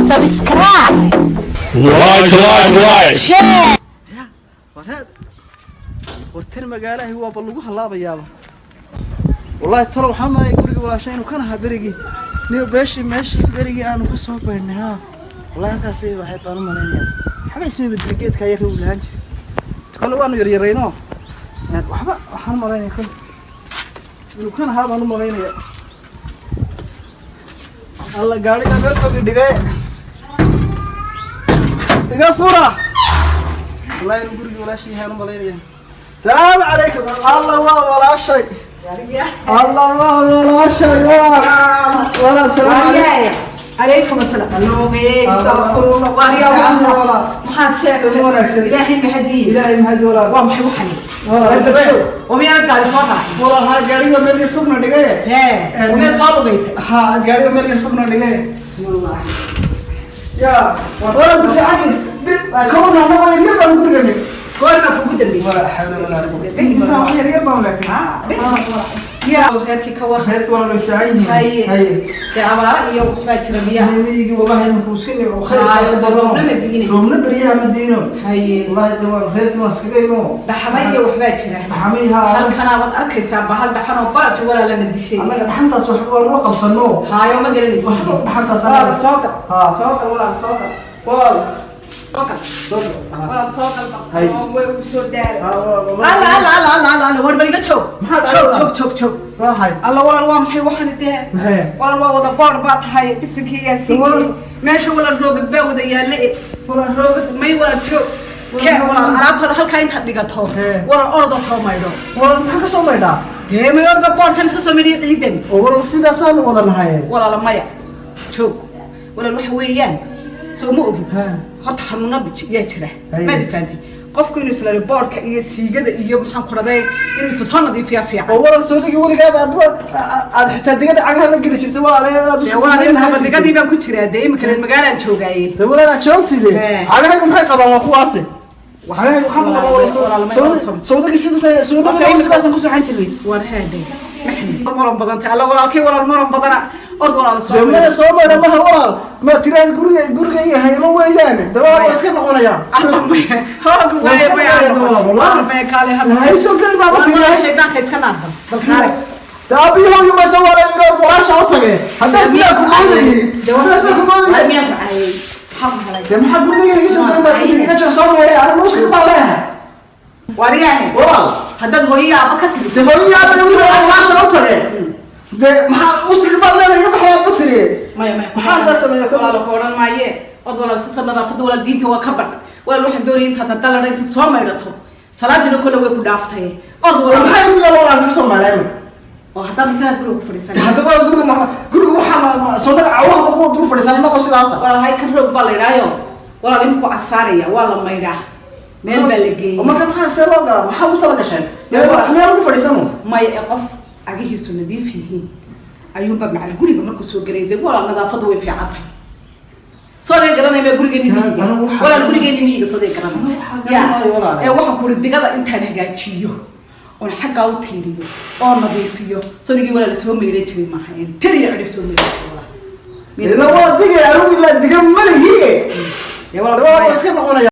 Subscribe. Like, like, like. Share. Ya wareer, war tan magaalahi waaba lagu halaabayaaba. Wallahi talo, waxaan malaya guriga walaasha inuu kan ahaa berigii niyo beeshii meeshii berigii aanu ka soo baydhnay. Ha, wallahi halkaasi waxayd baan u malaynayaa. Waxba isma bedeli, geedka yar uu lahaan jiray. Kole waanu yaryarayno, waxba waxaan malaynaya kole inuu kan ahaa baan u malaynaya. Alla, gaariga meel fogi dhigay, iga fura. Wallahi inuu gurigii walaashay yahay aan u malaynaya. Salaamu calaykum. Alla, waa walaashay. Alla, waa walaashay, waa walaa. Salaamu calaykum. Calaykum asalaam. Alloogee, astaqfirullah. Walaal. Maxaad sheegtay? Soo wanaagsan. Ilaahay mahadiye. Ilaahay mahadi, walaal. Waa maxay waxani? Walaal. Warbajoog oo miyaanad gaari soo raacin? Walaal, ha, gaariga meel yar fogna dhigay. Hee, miyaad soo lugaysay? Ha, gaariga meel yar fogna dhigay. Ya walaal, ku fiicanti kawana anagoo yar yar baan guriga dhig. Goorma kugu dambeysay? Walaa xawla walaa quwwata, intaan wax yar yar baan laakiin. Yaa reerkii ka war? Reerka walaal way fiican yihiin. Haye. Haye. Dee abaara iyo waxbaa jira miyaa? Miyigii wallahi imanku iska nimco khayr Hayo, ka badan. Roobna ma diine. Roobna baryaha ma diino. Haye. Wallahi de waan reerkii waan iskaga imo. Dhaxama iyo waxbaa jira. Dhaxamiha. Halkanaabaad arkaysaa bahal dhaxan oo barafi walaalana dishay. Annaga dhaxantaas wax waan ula qabsano. Haayo, ma garanaysid. Waxba dhaxantaas walaal annaga. Soo gal. Ha. Soo gal walaal, soo gal. Walaal. Soo gal. Soo ha. Walaal, soo gal. Hay. Oo way ugu soo daala. Ha, walaal, wallahi. Alla, alla, alla, alla, alla, alla, war bal iga joog. Maxaa dhacay, Joog. walaal? Joog, joog, joog. Waxay? Alla walaal, waa maxay waxani dee? Maxay? Walaal, waa wada boor baa tahay, bisinkii yaasiinkii. Walaal. Meesha walaal roogag baa wada yaalla e. Walaal. Roogag may walaal, joog. Kee walaal, alaabtada halkaa intaad dhigato. Hee. Walaal, ordo soo maydho. Walaal, maxaa ka soo maydhaa? Dee may ordo, boorkan iska soo maydhiyo ciidan. Oo walaal, sidaasaanu wada nahay. Walaala, maya, joog walaal. Waxa weeyaan, soo ma ogin? He. Horta xanuuno yaa jira. Haye. Maad fahanteen qofku inuu isla boorka iyo siigada iyo maxaan ku raday inuu isa soo nadiifiyaa fiican. Oo walaal, soodigii weligaaba aad aad xitaa digada cagaha la geli jirtay walaal, aad Dee walaal, imika digadii baan ku jiraa. Dee imika reer magaalaan joogaaye. Dee walaal, aad joogtide. He. Cagahaygu maxay qabaan? Waa kuwaasi. Cagahaygu waxaan ku qabaan walaal. Walaal, may sawdagii sidaas suuladii sidaasaan ku seexan jirnay. War haadhe, maxamed, muran badantay. Alla walaalkay, walaal muran badana. Ord walaal, soo Dee maya, soo maydha maha walaal, ma tiraada guriga gurigayga hayma weeyaane. Dee walaal, waa iska noqonayaa. Alla maya, hoog. Waa Maya. iska Maya. noqonaya walaal, wallahi. Maya, kaale ha. Hay soo gelin baaba War tiri. walaal, shaydaanka iska naarban bal, kaale. Dee aabbiyahow ma soo wala yiro walaasha u tage haddaan sidaa ku moodayay, haddaan sidaa ku moodayay. Miyaan ku caayay? Maxaa ku helay? Dee maxaa gurigayga iga soo gelin baa iga jiro? Soo maydhay ana muuska baan leeyahay. Waariyaahe. Walaal. Haddaad hooyo aaba ka timid. Dee hooyo aabba weliba walaasha u tage. Dee maxaa usig baad leedahay? Iga baxwaad ma tiri. Maya, maya. Maxaa intaas sameeya? Walaal, ku odhan maaye. Ord walaal, iska soo nadaafadda. Walaal, diinta waa ka badh. Walaal, waxaan doonaya intaad haddaladha intaad soo maydhato, salaadiina kole way ku dhaaftay. Ord walaal. Maxaa igu yaala walaal? Iska soo maydhay imika. Oo haddaad masanaad guriga ku fadhiisan. Hadda walaal, guriga ma guriga waxaa soo magaca cawaha kuwa dul fadhiisan noqo sidaasa. Walaal, hay ka roog baa la idhaayo. Walaal, iminku casaaraya, waa la maydhaa, meel baa la geeyey. Marka maxaa see loo galaa? Maxaa ugu tala gasheen? Meel ugu fadhiisano. Maya, ee qof cagihiisu nadiif yihiin ayuunbaa macal guriga markuu soo gelay. Dee walaal, nadaafaddu way fiican tahay. Sooday garanay ma gurigeeni miyiga? Anigu waxaa- Walaal, gurigeeni miyiga sooday garanay. Anigu waxaa Ya garanaayo, walaal. Ee waxaan kuri digada intaan hagaajiyo oon xaggaa u tiiriyo oo nadiifiyo, sonigii walaal soo maydhan jiray maaha tiriyo cidhib soo maydhan jiray walaal. Ila waa digay anigu, ilaa diga malihi. Walaal, waa iska noqonaya.